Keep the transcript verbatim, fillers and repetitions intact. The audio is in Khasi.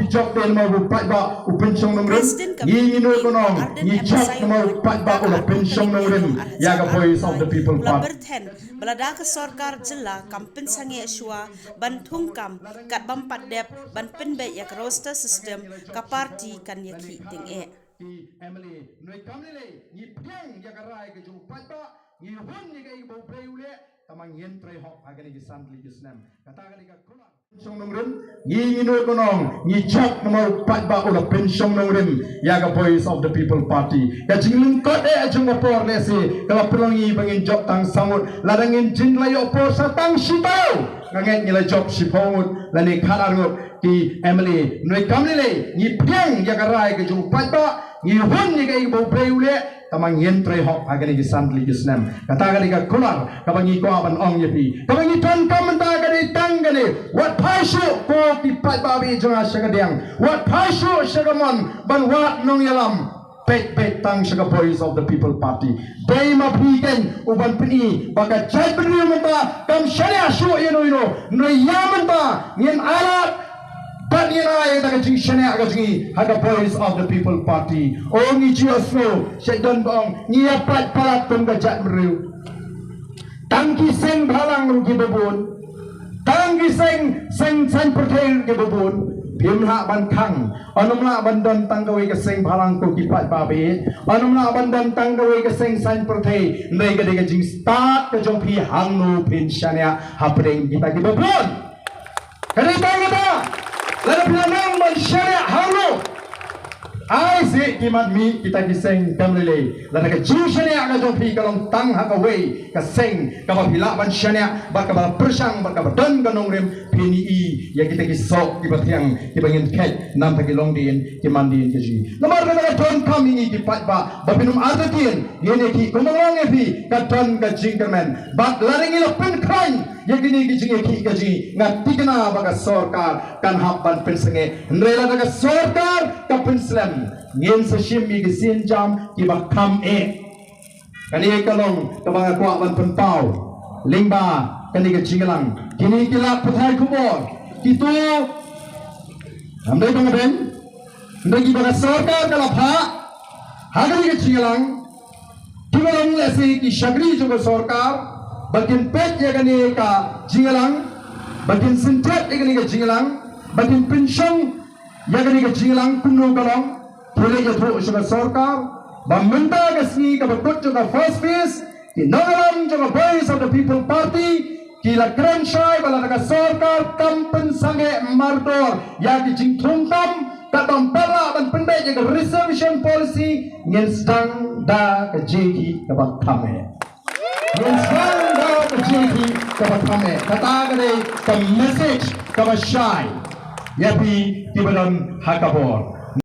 Jop te namar u paidbah u pynshong nongrim. President ka Ngi ngi noi ko nong, Ardent ngi jop Emphasize namar u paidbah u la pynshong nongrim ïa ka Voice of the People Party. Byrthen ba lada ka sorkar jylla kam pynsangeh shuwa ban thung kam kat bam pat dep ban pynbeit ïa ka roster system, ka party kan ïa ki ting eh. Ki M L A noi kam lele ngi pdiang ïa ka rai ka jong u paidbah, ngi hun ïa ka i ba u brei u leh, tama ngin trei hok ha kane ki san tylli ki snem. Kata kane ka kular. Shong nongrim, ngi ngi noi ko nong, ngi jop namar u paidbah u la pynshong nongrim ïa ka Voice of the People Party. Ka jinglyngkot eh jong ka por lehse ka la pynlong ngi ba ngin jop tang samut. Lada ngin jin la ïoh por sa tang shi taïew, nga ngeit ngi la jop shiphew ngut lane khatar ngut. Ki M L A noi kam lele ngi pdiang ïa ka rai ka jong u paidbah, ngi hun ïa ka i ba u brei u leh, tama ngin trei hok ha kane ki san tylli ki snem. Kata kane ka kular kaba ngi kwah ban ong ïa phi. Kaba ngi donkam mynta ka dei tang kane, wat phai shuh ko ki paidbah ba ïeit jong nga sha ka diang, wat phai shuh sha ka mon ban wad nongïalam. Peit peit tang sha ka Voice of the People Party. Dei ma phi keiñ u ban pyni ba ka jaitbynriew mynta kam shaniah shuh ïano ïano. Hynrei ïa mynta ngin ailad bad ngin ai ïa ka jingshaniah ka jong ngi ha ka Voice of the People Party. O ngi ju ïohsngew, shet don ba ong ngi ïa pait palat kum ka jaitbynriew. Tang ki seng bhalang ruh kiba bun, tang ki seng, seng saiñ pyrthei ruh kiba bun. Phim lah ban khang. Ym lah ban don tang kawei ka seng bhalang ko ki paidbah ba ïeit. Ym lah ban don tang kawei ka seng saiñ pyrthei. Hynrei ka dei ka jingstad ka jong phi hangno phin shaniah hapdeng kita kiba bun. Ka dei tang kata. Lada phi la nang ban shaniah hangno, ai seh ki mat mih kita ki seng kam lele. Lada ka jingshaniah ka jong phi ka long tang ha kawei ka seng kaba phi lah ban shaniah bad kaba pyrshang bad kaba don ka nongrim, phin ïohi ïa kita ki soh kiba thiang kiba ngin kheit na bynta ki longdien ki mandien ki jong ngi. Namar kata ka donkam ïa ngi ki paidbah ba phin ym artatien, ngin ïa ki kumba nga ong ïa phi, ka don ka jingkyrmen. Bad lada ngi la pynkhlaiñ ïa kine ki jingïakhih ka jong ngi, nga thikna ba ka sorkar kan hap ban pynsangeh. Hynrei lada ka sorkar ka pynslem, ngin sa shim ïa ki sienjam kiba kham eh. Kane ka long kaba nga kwah ban pynpaw lyngba kane ka jingïalang. Kine ki lad pathai khubor, kito, ngam dei ba nga beiñ, hynrei kiba ka sorkar ka la phah ha kane ka jingïalang, kiba long lehse ki shakri jong ka sorkar, ba kin peit ïa kane ka jingïalang, ba kin syntet ïa kane ka jingïalang, ba kin pynshong ïa kane ka jingïalang kumno ka long. Phi la ïathuh sha ka sorkar ba mynta ka sngi kaba kut jong ka first phase, ki nongïalam jong ka Voice of the People Party ki la kren shai ba lada ka sorkar kam pynsangeh mardor ïa ki jingthung kam, ka bym pat lah ban pynbeit ïa ka reservation policy, ngin sdang da ka jingïakhih kaba kham eh. Ngin sdang da ka jingïakhih kaba kham eh. Kata ka dei ka message kaba shai ïa phi kiba don ha ka bor.